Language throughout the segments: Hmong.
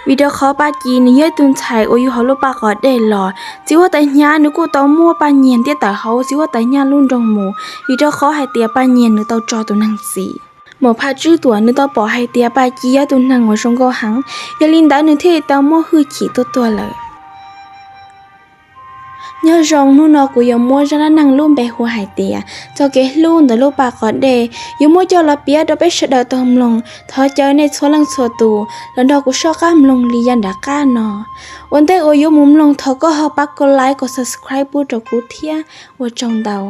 Vim rau qhov Paj Ci nws yog ib tug ntxhais uas yug hauv lub paj qos dej los, txiv huab tais hnyav nws kuj tau muab Paj Nyiag ntiab tawm hauv txiv huab tais hnyav lub nroog mus, vim rau qhov hais tias Paj Nyiag nws tau tso tus neeg txim. Maum Phaj Tswb Tuam nws tau pom hais tias Paj Ci yog tus neeg uas zoo nkauj heev, yog li ntawd nws thiaj li tau muab Hwj Chim tua tuag lawm. Nyob zoo, hnub no kuv yuav muab zaj dab neeg lub npe hu hais tias txoj kev hlub ntawm lub paj qos dej yuav muab coj los piav rau peb sawv daws tau mloog. Thov caw nej txhua leej txhua tus los nrog kuv soj qab mloog li yav nram qab no. Ua ntej uas yuav mus mloog, thov koj ho pab kov like, kov subscribe pub rau kuv thiab, ua tsaug ntau.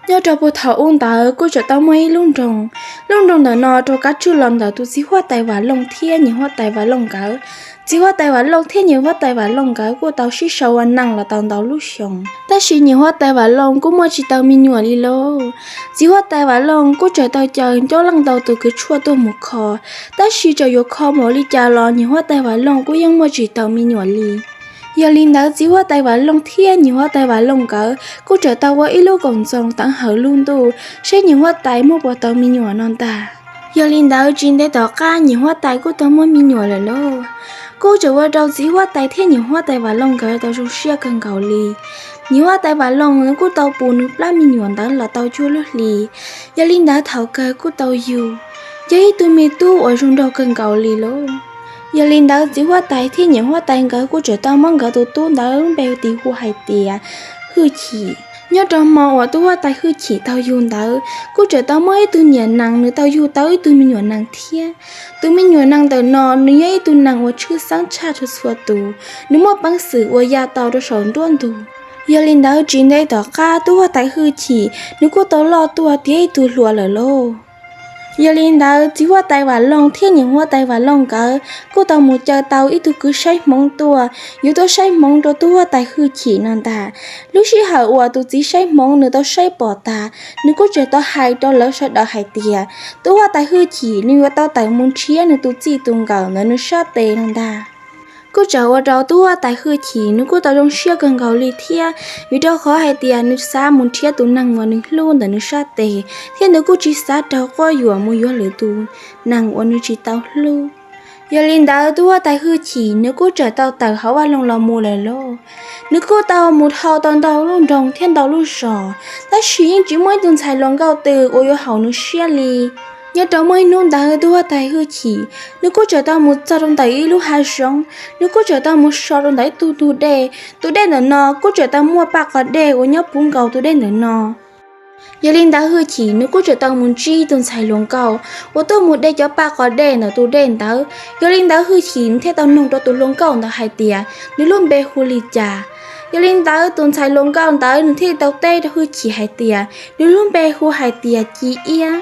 Nyob rau puag thaum ub ntawd kuj tseem tau muaj ib lub nroog. Lub nroog ntawm no rau kab tswj los ntawm tus txiv huab tais Vam Looj thiab niam huab tais Vam Looj nkawd. Txiv huab tais Vam Looj thiab niam huab tais Vam Looj nkawd kuj tau sib sau ua neej los tau ntau lub xyoo, tab sis niam huab tais Vam Looj kuj muaj tsis tau me nyuam li lauj. Txiv huab tais Vam Looj kuj tseem tau caw ncoob leej ntau tus kws tshuaj tuaj mus kho, tab sis txawm yuav kho npaum li cas los niam huab tais Vam Looj kuj yeej muaj tsis tau me nyuam li. Yog li ntawd txiv huab tais Vam Looj thiab niam huab tais Vam Looj nkawd kuj tseem tau ua ib lub koom txoos teev hawm lub ntuj saib niam huab tais muaj puas tau me nyuam no ntag. Yog li ntawd tsis ntev tom qab niam huab tais kuj tau muaj me nyuam lawm lauj. Kuj tseem ua rau txiv huab tais thiab niam huab tais Vam Looj nkawd tau zoo siab kawg nkaus li. Niam huab tais Vam Looj nws kuj tau pum nws plab me nyuam ntawd los tau cuaj lub hli. Yog li ntawd thaum kawg kuj tau yug, yog ib tug me tub uas zoo nraug kawg nkaus li lauj. Yog li ntawd txiv huab tais thiab niam huab tais nkawd kuj tseem tau muab nkawd tus tub ntawd lub npe tis hu hais tias Hwj Chim. Nyob rau hmo uas tub huab tais Hwj Chim tau yug ntawd kuj tseem tau muaj ib tug niam nees nws tau yug tau ib tug me nyuam nees thiab. Tus me nyuam nees ntawm no nws yog ib tug nees uas tshwj xeeb tshaj txhua txhua tus, nws muaj peev xwm uas ya tau rau saum nruab ntug. Yog li ntawd tsis ntev tom qab tub huab tais Hwj Chim nws kuj tau loj tuaj tiav ib tug hluas lawm lauj. Yog li ntawd txiv huab tais Vam Looj thiab niam huab tais Vam Looj nkawd kuj tau mus caw tau ib tug kwv saib hmoov tuaj, yuav tuaj saib hmoov rau tub huab tais Hwj Chim no ntag. Lub sij hawm uas tus txiv saib hmoov nws tau saib pom tas, nws kuj tseem tau hais rau lawv sawv daws hais tias tub huab tais Hwj Chim nws yuav tau tawm mus nrhiav nws tus txij tus nkawm ntawm nws sab tes no ntag. Kuj tseem ua rau tub huab tais Hwj Chim nws kuj tau zoo siab kawg nkaus li thiab, vim rau qhov hais tias nws xav mus nrhiav tus neeg uas nws hlub ntawm nws sab tes, thiab nws kuj tsis xav raug quab yuam mus yuav lwm tus neeg uas nws tsis tau hlub. Yog li ntawd tub huab tais Hwj Chim nws kuj tseem tau tawm hauv vaj loog los mus lawm lauj. Nws kuj tau mus dhau tau ntau lub nroog thiab ntau lub zos, tab sis yeej tsis muaj ib tug ntxhais hluas nkauj twg uas yuav haum nws siab li. Nyob rau muaj ib hnub ntawd tub huab tais Hwj Chim nws kuj tseem tau mus txog rau ntawm ib lub hav zoov, nws kuj tseem tau mus so rau ntawm ib tug ntug dej. Tus dej ntawm no kuj tseem tau muaj paj qos dej uas nyob puv nkaus tus dej ntawm no. Yog li ntawd Hwj Chim nws kuj tseem tau mus ntsib tus ntxhais hluas nkauj uas tuaj mus de cov paj qos dej ntawm tus dej ntawd. Yog li ntawd Hwj Chim nws thiaj tau noog rau tus hluas nkauj ntawd hais tias nws lub npe hu li cas. Yog li ntawd tus ntxhais hluas nkauj ntawd nws thiaj li tau teb rau Hwj Chim hais tias nws lub npe hu hais tias Ci Iab.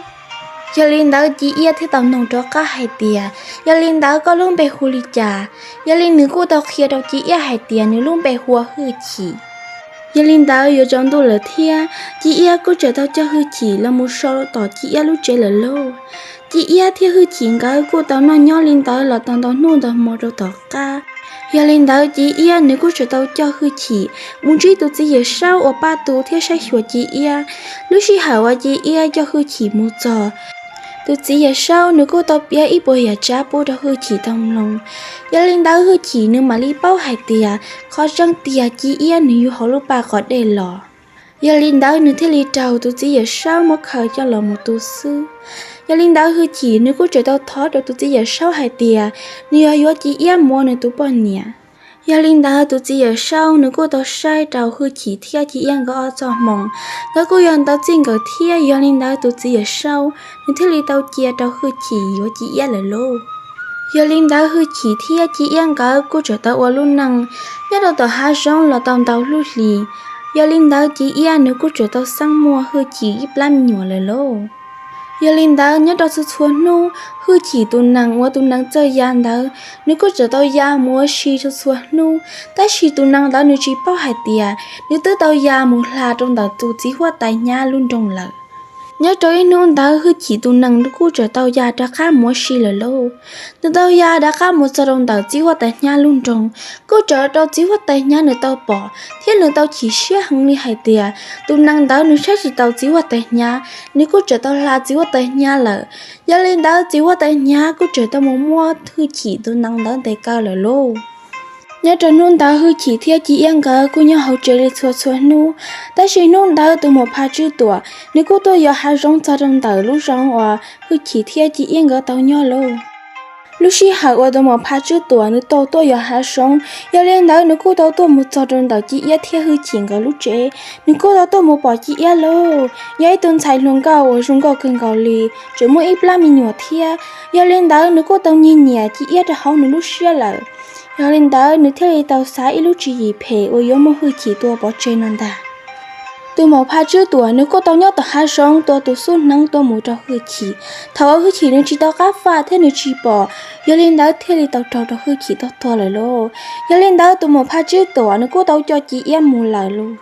Yog li ntawd Ci Iab thiaj tau noog rov qab hais tias, yog li ntawd koj lub npe hu li cas? Yog li nws kuj tau qhia rau Ci Iab hais tias nws lub npe hu ua Hwj Chim. Yog li ntawd yuav tsaus ntuj lawm thiab, Ci Iab kuj tseem tau coj Hwj Chim los mus so tom Ci Iab lub tsev lawm lauj. Ci Iab thiab Hwj Chim nkawd kuj tau noj nyob li ntawd los tau ntau hnub ntau hmo rau tom qab. Yog li ntawd Ci Iab nws kuj tseem tau coj Hwj Chim mus ntsib tus txiv Yawm Saub uas pab tu thiab saib xyuas Ci Iab. Lub sij hawm uas Ci Iab coj Hwj Chim mus txog, tus txiv Yawm Saub nws kuj tau piav ib puas yam tsav pub rau Hwj Chim tau mloog. Yog li ntawd Hwj Chim nws mam li paub hais tias qhov tseeb tiag Ci Iab nws yug hauv lub paj qos dej los. Yog li ntawd nws thiaj li raug tus txiv Yawm Saub muab khaws coj los mus tu xwb. Yog li ntawd Hwj Chim nws kuj tseem tau thov rau tus txiv Yawm Saub hais tias nws yog yuav Ci Iab mus ua nws tus poj niam. Yog li ntawd tus txiv Yawm Saub nws kuj tau saib rau Hwj Chim thiab Ci Iab nkawd ob txoj hmoo, nkawd kuj yog ntau txij nkawm thiab. Yog li ntawd tus txiv Yawm Saub nws thiaj li tau cia rau Hwj Chim yuav Ci Iab lawm lauj. Yog li ntawd Hwj Chim thiab Ci Iab nkawd kuj tseem tau ua lub neej nyob rau tom hav zoov los tau ntau lub hlis. Yog li ntawd Ci Iab nws kuj tseem tau xeeb muaj Hwj Chim ib plab me nyuam lawm lauj. Yog li ntawd nyob rau txhua txhua hnub Hwj Chim tus nees uas tus nees txawj ya ntawd nws kuj tseem tau ya mus ua si txhua txhua hnub, tab sis tus nees ntawd nws tsis paub hais tias nws twb tau ya mus hla rau ntawm tus txiv huab tais hnyav lub nroog lawm. Nyob rau ib hnub ntawd Hwj Chim tus nees nws kuj txawm tau ya rov qab mus ua si lawm lauj. Nws tau ya rov qab mus txog rau ntawm txiv huab tais hnyav lub nroog, kuj txawm rau txiv huab tais hnyav nws tau pom thiab nws tau chim siab heev li hais tias tus nees ntawd nws saib tsis taus txiv huab tais hnyav, nws kuj txawm tau hla txiv huab tais hnyav lawm. Yog li ntawd txiv huab tais hnyav kuj txawm tau mus muab Hwj Chim tus nees ntawd ntes kaw lawm lauj. Nyob rau hnub ntawd Hwj Chim thiab Ci Iab nkawd kuj nyob hauv tsev li txhua txhua hnub, tab sis hnub ntawd tus Maum Phaj Tswb Tuam nws kuj tuaj yos hav zoov txog rau ntawm lub zos uas Hwj Chim thiab Ci Iab nkawd tau nyob lauj. Lub sij hawm uas tus Maum Phaj Tswb Tuam nws tau tuaj yos hav zoov, yog li ntawd nws kuj tau tuaj mus txog rau ntawm Ci Iab thiab Hwj Chim nkawd lub tsev. Nws kuj tau tuaj mus pom Ci Iab lauj, yog ib tug ntxhais hluas nkauj uas zoo nkauj kawg nkaus li, tseem muaj ib plab me nyuam thiab. Yog li ntawd nws kuj tau nyiag nyiam Ci Iab rau hauv nws lub siab lawm. Yog li ntawd nws thiaj li tau xav ib lub tswv yim phem uas yuav muab Hwj Chim tua pov tseg no ntag. Tus Maum Phaj Tswb Tuam nws kuj tau nyob tom hav zoov tua tus xub hneev tuaj mus rau Hwj Chim. Thaum uas Hwj Chim nws tsis tau qab faj thiab nws tsis pom, yog li ntawd thiaj li tau raug rau Hwj Chim tau tuag lawm lauj. Yog li ntawd tus Maum Phaj Tswb Tuam nws kuj tau coj Ci Iab mus lawm lauj.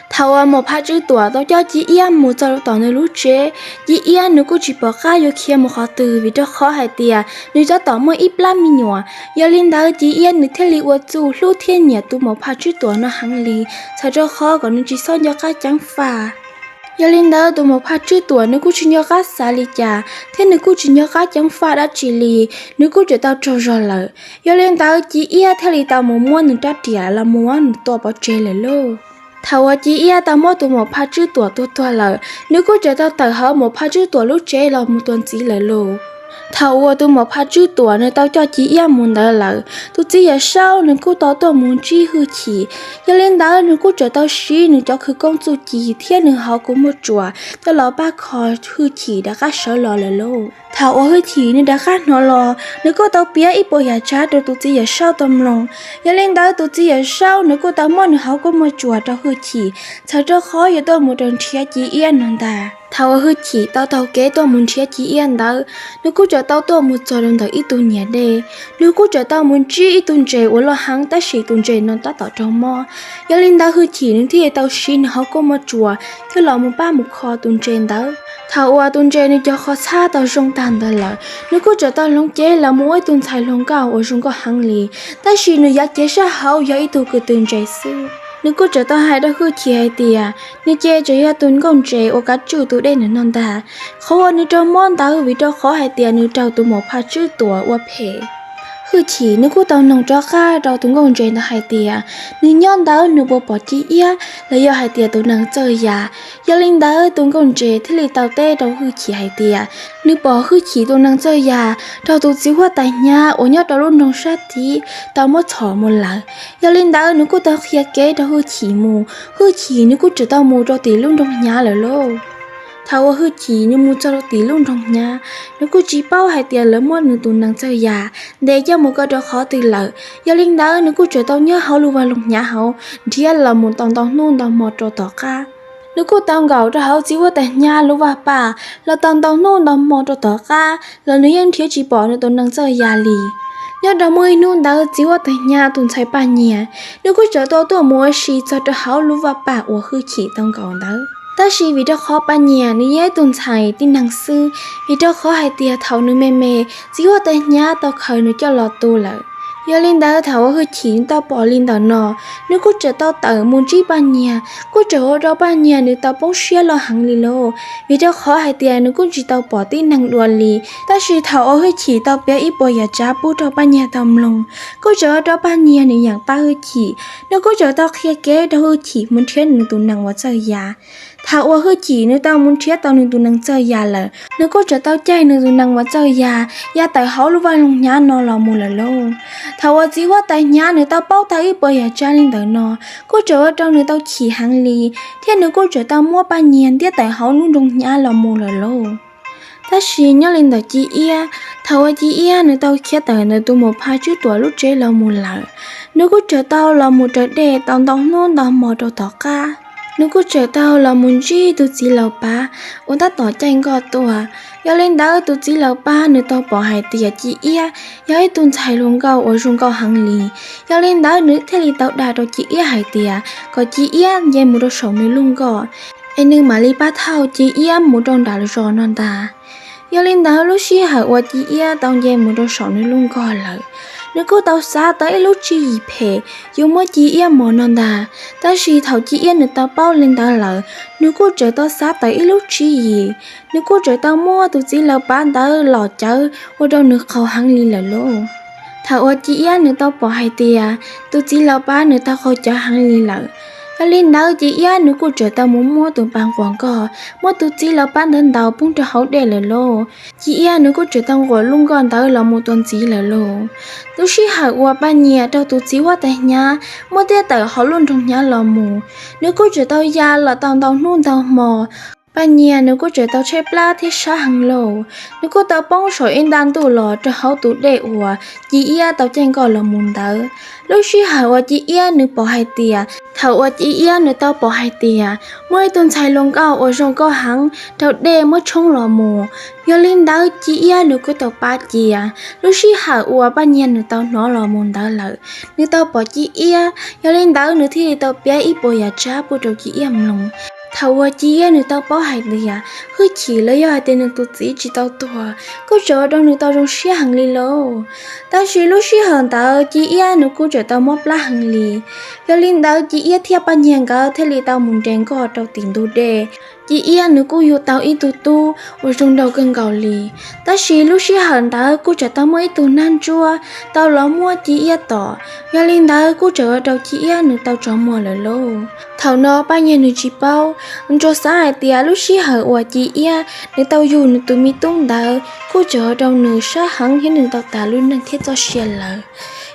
Thaum uas Maum Phaj Tswb Tuam tau coj Ci Iab mus txog rau tom nws lub tsev, Ci Iab nws kuj tsis pom qab yuav khiav mus qhov twg vim rau qhov hais tias nws tab tom muaj ib plab me nyuam. Yog li ntawd Ci Iab nws thiaj li ua txuj hlub thiab nyiam tus Maum Phaj Tswb Tuam no heev li, txhawm rau qhov kom nws tsis txhob nco qab ceev faj. Yog li ntawd tus Maum Phaj Tswb Tuam nws kuj tsis nco qab xav li cas thiab nws kuj tsis nco qab ceev faj dab tsi li, nws kuj txawm tau tsaug zog lawm. Yog li ntawd Ci Iab thiaj li tau mus muab nws rab riam los mus muab nws tua pov tseg lawm lauj. Thaum uas Ci Iab tau muab tus Maum Phaj Tswb Tuam tua tuag lawm, nws kuj txawm tau tawm hauv Maum Phaj Tswb Tuam lub tsev los mus tua ntxiv lawm lauj. Thaum uas tus Maum Phaj Tswb Tuam nws tau coj Ci Iab mus ntawd lawm, tus txiv Yawm Saub nws kuj tau tuaj mus ntsib Hwj Chim. Yog li ntawd nws kuj txawm tau siv nws cov khawv koob txuj ci thiab nws hauv kua muaj tsuas coj los pab kho Hwj Chim rov qab sawv los lawm lauj. Thaum uas Hwj Chim nws rov qab hnov los, nws kuj tau piav ib puas yam tsav rau tus txiv Yawm Saub tau mloog. Yog li ntawd tus txiv Yawm Saub nws kuj tau muab nws hauv kua muaj tsuas rau Hwj Chim, txhawm rau qhov yuav tuaj mus rau nrhiav Ci Iab no ntag. Thaum uas Hwj Chim tau taug kev tuaj mus nrhiav Ci Iab ntawd, nws kuj txawm tau tuaj mus txog rau ntawm ib tug niam dej. Nws kuj txawm tau mus ntsib ib tug ntses uas loj heev tab sis tus ntses no tab tom raug mob. Yog li ntawd Hwj Chim nws thiaj li tau siv nws hauv kua muaj tsuas thiab los mus pab mus kho tus ntses ntawd. Thaum uas tus ntses nws cov qhov txhab tau zoo tag ntawd lawm, nws kuj txawm tau hloov cev los mus ua ib tug ntxhais hluas nkauj uas zoo nkauj heev li, tab sis nws yav cev sab hauv yog ib tug ko tw ntses xwb. Nws kuj txawm tau hais rau Hwj Chim hais tias nws ces tseem yog tus nkauj ntses uas kav tswj tus dej ntawm no ntag. Qhov uas nws raug mob ntawd vim rau qhov hais tias nws raug tus Maum Phaj Tswb Tuam ua phem. Hwj Chim nws kuj tau noog rov qab rau tus nkauj ntses ntawd hais tias nws nyob ntawd nws puas pom Ci Iab los yog hais tias tus nees txawj ya. Yog li ntawd tus nkauj ntses thiaj li tau teb rau Hwj Chim hais tias nws pom Hwj Chim tus nees txawj ya raug tus txiv huab tais hnyav uas nyob rau lub nroog sab tid tau muab txhom mus lawm. Yog li ntawd nws kuj tau qhia kev rau Hwj Chim mus, Hwj Chim nws kuj txawm tau mus rau tim lub nroog hnyav lawm lauj. Thaum uas Hwj Chim nws mus txog rau tim lub nroog hnyav, nws kuj tsis paub hais tias lawv muab nws tus nees txawj ya ntes coj mus kaw rau qhov twg lawm. Yog li ntawd nws kuj txawm tau nyob hauv lub vaj loog hnyav hauv nrhiav los mus tau ntau hnub ntau hmo rau tom qab. Nws kuj tau nkaum rau hauv txiv huab tais hnyav lub vaj paj los tau ntau hnub ntau hmo rau tom qab los nws yeej nrhiav tsis pom nws tus nees txawj ya li. Nyob rau muaj ib hnub ntawd txiv huab tais hnyav tus ntxhais Paj Nyiag nws kuj txawm tau tuaj mus ua si txog rau hauv lub vaj paj uas Hwj Chim tau nkaum ntawd. Tab sis vim rau qhov Paj Nyiag nws yog ib tug ntxhais tib neeg xwb, vim rau qhov hais tias thaum nws me me, txiv huab tais hnyav tau khaws nws coj los tu lawm. Yog li ntawd thaum uas Hwj Chim nws tau pom li ntawm no, nws kuj txawm tau tawm mus ntsib Paj Nyiag, kuj txawm ua rau Paj Nyiag nws tau poob siab loj heev li lauj, vim rau qhov hais tias nws kuj tsis tau pom tib neeg dua li. Tab sis thaum uas Hwj Chim tau piav ib puas yam tsav pub rau Paj Nyiag tau mloog, kuj txawm ua rau Paj Nyiag nws yeem pab Hwj Chim, nws kuj txawm tau qhia kev rau Hwj Chim mus nrhiav nws tus nees uas txawj ya. Thaum uas Hwj Chim nws tau mus nrhiav tau nws tus nees txawj ya lawm, nws kuj txawm tau caij nws tus nees uas txawj ya, ya tawm hauv lub vaj loog hnyav no los mus lawm lauj. Thaum uas txiv huab tais hnyav nws tau paub tag ib puas yam tsav li ntawm no, kuj txawm ua rau nws tau chim heev li, thiab nws kuj txawm tau muab Paj Nyiag ntiab tawm hauv lub nroog hnyav los mus lawm lauj. Tab sis nyob li ntawm Ci Iab, thaum uas Ci Iab nws tau khiav tawm ntawm tus Maum Phaj Tswb Tuam lub tsev los mus lawm, nws kuj txawm tau los mus raws dej tau ntau hnub ntau hmo rau tom qab. Nws kuj txawm tau los mus ntsib tus txiv laus pav uas tab tom caij nkoj tuaj. Yog li ntawd tus txiv laus pav nws tau pom hais tias Ci Iab yog ib tug ntxhais hluas nkauj uas zoo nkauj heev li. Yog li ntawd nws thiaj li tau dag rau Ci Iab hais tias kom Ci Iab nce mus rau saum nws lub nkoj. es nws mam li pab thauj Ci Iab mus rau nram zos no ntag. Yog li ntawd lub sij hawm uas Ci Iab tau nce mus rau saum nws lub nkoj lawm, nws kuj tau xav tau ib lub tswv yim phem yuav muab Ci Iab mos no ntag. Tab sis thaum Ci Iab nws tau paub li ntawd lawm, nws kuj tseem tau xav tau ib lub tswv yim, nws kuj tseem tau muab tus txiv laus pav ntawd los cawv ua rau nws qau heev li lawm lauj. Thaum uas Ci Iab nws tau pom hais tias tus txiv laus pav nws tau qau cawv heev li lawm, yog li ntawd Ci Iab nws kuj tseem tau mus muab tus pas nquas nkoj, muab tus txiv laus pav ntawd ntaus poob rau hauv dej lawm lauj. Ci Iab nws kuj tseem tau nquas lub nkoj ntawd los mus tua ntxiv lawm lauj. Lub sij hawm uas Paj Nyias raug tus txiv huab tais hnyav muab thiab tawm hauv lub nroog hnyav los mus, nws kuj tseem tau ya los tau ntau hnub ntau hmo. Paj Nyias nws kuj tseem tau tshaib plab thiab sab heev lauj, nws kuj tau poob saum ib nta ntuj los rau hauv tus dej uas Ci Iab tau caij nkoj los mus ntawd. Lub sij hawm uas Ci Iab nws pom hais tias, thaum uas Ci Iab nws tau pom hais tias muaj ib tug ntxhais hluas nkauj uas zoo nkauj heev raug dej muab tshoob los mus, yog li ntawd Ci Iab nws kuj tau pab cia. Lub sij hawm uas Paj Nyias nws tau hnov los mus ntawd lawm, nws tau pom Ci Iab, yog li ntawd nws thiaj li tau piav ib puas yam tsab pub rau Ci Iab mloog. Thaum uas Ci Iab nws tau paub hais tias hwj chim los yog hais tias nws tus txiv tsis tau tuag, kuj tseem ua rau nws tau zoo siab heev li lauj. Tab sis lub sij hawm ntawd Ci Iab nws kuj tseem tau mob plab heev li. Yog li ntawd Ci Iab thiab Paj Nyias nkawd thiaj li tau mus nres nkoj rau tim ntug dej. Ci Iab nws kuj yug tau ib tug tub uas zoo nraug kawg nkaus li. Tab sis lub sij hawm ntawd kuj tseem tau muaj ib tug nab ntsuab tau los muab Ci Iab tom, yog li ntawd kuj tseem ua rau Ci Iab nws tau tsaug muag lawm lauj. Thaum no Paj Nyias nws tsis paub, nws tsuas xav hais tias lub sij hawm uas Ci Iab nws tau yug nws tus me tub ntawd kuj tseem ua rau nws sab heev thiab nws tau tas lub neej thiab txoj sia lawm.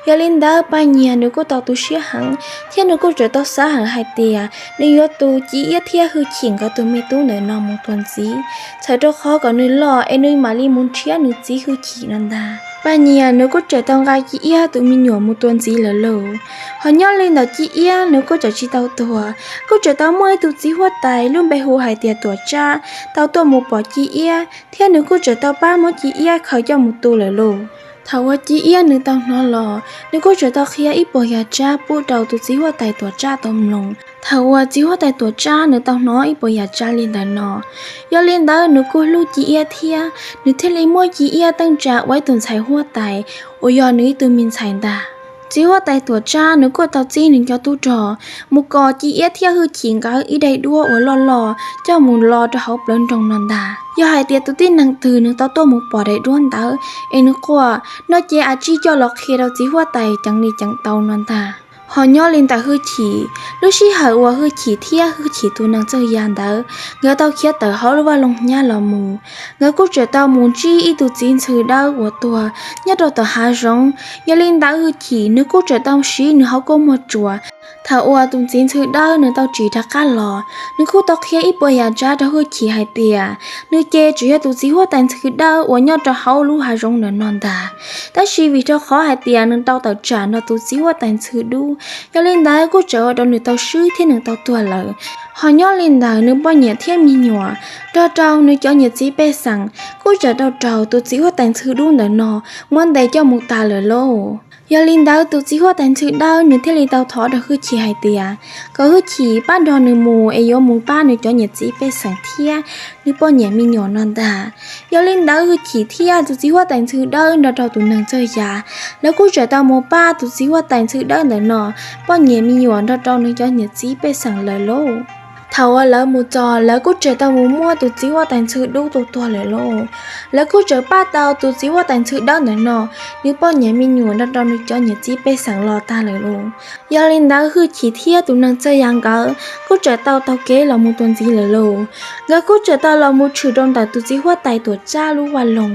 Yog li ntawd Paj Nyias nws kuj tau tu siab heev thiab nws kuj tseem tau xav heev hais tias nws yuav tu Ci Iab thiab Hwj Chim nkawd tus me tub ntawm no mus tua ntxiv, txhawm rau qhov kom nws loj es nws mam li mus nrhiav nws txiv Hwj Chim no ntag. Paj Nyias nws kuj tseem tau nqa Ci Iab tus me nyuam mus tua ntxiv lawm lauj. Ho nyob li ntawm Ci Iab nws kuj tseem tsis tau tuag, kuj tseem tau muaj ib tug txiv huab tais lub npe hu hais tias Tuam Tsab tau tuaj mus pom Ci Iab thiab nws kuj tseem tau pab muab Ci Iab khaws coj mus tu lawm lauj. Thaum uas Ci Iab nws tau hnov los, nws kuj tseem tau qhia ib puas yam tsab pub rau tus txiv huab tais Tuam Tsab tau mloog. Thaum uas txiv huab tais Tuam Tsab nws tau hnov ib puas yam tsab li ntawm no, yog li ntawd nws kuj hlub Ci Iab thiab nws thiaj li muab Ci Iab teeb tsa ua ib tug ntxhais huab tais uas yog nws ib tug me ntxhais ntag. Txiv huab tais Tuam Tsab nws kuj tau txib nws cov tub rog mus kom Ci Iab thiab Hwj Chim nkawd ib daim duab uas loj loj coj mus lo rau hauv plawv nroog no ntag. Yog hais tias tus tib neeg twg nws tau tuaj mus pom daim duab ntawd es nws quaj no ces a tsij coj los qhia rau txiv huab tais ceev li ceev tau no ntag. Ho nyob li ntawm Hwj Chim, lub sij hawm uas Hwj Chim thiab Hwj Chim tus nees txawj ya ntawd nkawd tau khiav tawm hauv lub vaj loog hnyav los mus, nkawd kuj tseem tau mus ntsib ib tug txiv ntxhw dawb uas tuag nyob rau tom hav zoov. Yog li ntawd Hwj Chim nws kuj tseem tau siv nws hauv koob muag tsuas. Thaum uas tus txiv ntxhw dawb nws tau tsim rov qab los, nws kuj tau qhia ib puas yam tsab rau Hwj Chim hais tias nws ces tsuas yog tus txiv huab tais ntxhw dawb uas nyob rau hauv lub hav zoov ntawm no ntag. Tab sis vim rau qhov hais tias nws tau tawm tsam nrog tus txiv huab tais ntxhw dub, yog li ntawd kuj tseem ua rau nws tau swb thiab nws tau tuag lawm. Ho nyob li ntawd nws poj niam thiab me nyuam nrog rau nws cov niam txiv pej xeem kuj tseem tau raug tus txiv huab tais ntxhw dub ntawm no muab ntes coj mus tas lawm lauj. Yog li ntawd tus txiv huab tais ntxhw dawb nws thiaj li tau thov rau Hwj Chim hais tias kom Hwj Chim pab nrog nws mus es yuav mus pab nws cov niam txiv pej xeem thiab nws poj niam me nyuam no ntag. Yog li ntawd Hwj Chim thiab tus txiv huab tais ntxhw dawb nrog rau tus nees txawj ya, lawv kuj tseem tau mus pab tus txiv huab tais ntxhw dawb ntawm no poj niam me nyuam nrog rau nws cov niam txiv pej xeem lawm lauj. Thaum uas lawv mus txog, lawv kuj tseem tau mus muab tus txiv huab tais ntxhw dub tua tuag lawm lauj. Lawv kuj tseem pab tau tus txiv huab tais ntxhw dawb ntawm no nws poj niam me nyuam nrog rau nws cov niam txiv pej xeem los tag lawm lauj. Yog li ntawd Hwj Chim thiab tus nees txawj ya nkawd kuj tseem tau taug kev los mus tua ntxiv lawm lauj. Nkawd kuj tseem tau los mus tshwm rau ntawm tus txiv huab tais Tuam Tsab lub vaj loog.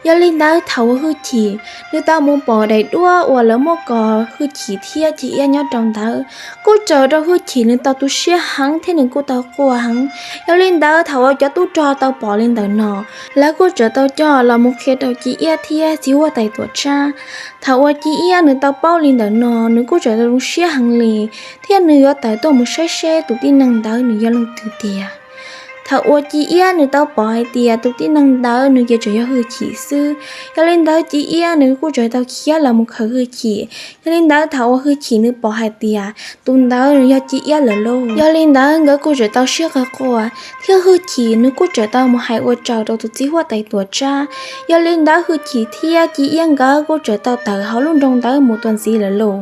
Yog li ntawd thaum uas Hwj Chim nws tau mus pom daim duab uas lawv muab kos Hwj Chim thiab Ci Iab nyob rau ntawd, kuj tseem ua rau Hwj Chim nws tau tu siab heev thiab nws kuj tau quaj heev. Yog li ntawd thaum uas cov tub rog tau pom li ntawm no, lawv kuj tseem tau coj los mus qhia rau Ci Iab thiab txiv huab tais Tuam Tsab. Thaum uas Ci Iab nws tau paub li ntawm no, nws kuj tseem tau zoo siab heev li, thiab nws yuav tawm tuaj mus saib seb tus tib neeg ntawd nws yog leej twg tiag. Thaum uas Ci Iab nws tau pom hais tias tus tib neeg ntawd nws ces tseem yog Hwj Chim xwb, yog li ntawd Ci Iab nws kuj tseem tau khiav los mus khawm Hwj Chim. Yog li ntawd thaum uas Hwj Chim nws pom hais tias tus ntawd nws yog Ci Iab lawm lauj, yog li ntawd nkawd kuj tseem tau sib qawg quaj thiab Hwj Chim nws kuj tseem tau mus hais ua tsaug rau tus txiv huab tais tuam tsab. Yog li ntawd Hwj Chim thiab Ci Iab nkawd kuj tseem tau tawm hauv lub nroog ntawd mus tua ntxiv lawm lauj.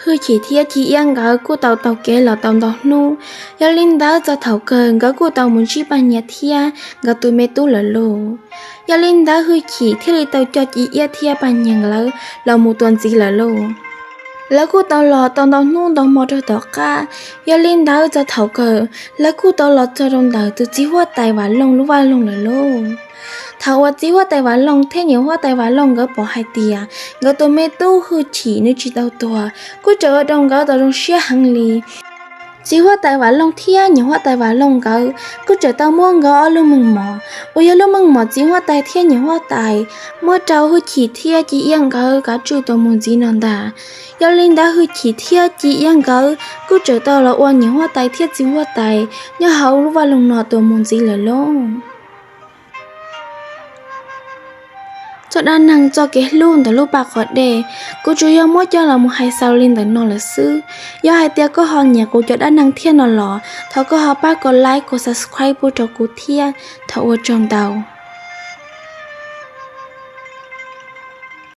Hwj Chim thiab Ci Iab nkawd kuj tau taug kev los tau ntau hnub, yog li ntawd txog thaum kawg nkawd kuj tau mus ntsib Paj Nyiag thiab nkawd tus me tub lawm lauj. Yog li ntawd Hwj Chim thiaj li tau coj Ci Iab thiab Paj Nyiag nkawd los mus tua ntxiv lawm lauj. Lawv kuj tau los tau ntau hnub ntau hmo rau tom qab, yog li ntawd txog thaum kawg lawv kuj tau los txog rau ntawm tus txiv huab tais Vam Loog lub vaj loog lawm lauj. Thaum uas txiv huab tais Vam Loog thiab niam huab tais Vam Loog nkawd pom hais tias nkawd tus me tub Hwj Chim nws tsis tau tuag, kuj tseem ua rau nkawd tau zoo siab heev li. Txiv huab tais Vam Loog thiab niam huab tais Vam Loog nkawd kuj tseem tau muab nkawd ob lub meej mom uas yog lub meej mom txiv huab tais thiab niam huab tais muab rau Hwj Chim thiab Ci Iab nkawd kav tswj tua mus ntxiv no ntag. Yog li ntawd Hwj Chim thiab Ci Iab nkawd kuj tseem tau los ua niam huab tais thiab txiv huab tais nyob hauv lub vaj loog no tua mus ntxiv lawm lauj. Txoj dab neeg txoj kev hlub ntawm lub paj quav dej, kuv tsuas yog muab coj los mus hais xaus li ntawm no lawm xwb. Yog hais tias koj ho nyiam kuv cov dab neeg thiab no los thov koj ho pab koj like koj subscribe pub rau kuv thiab. Thov ua tsaug ntau.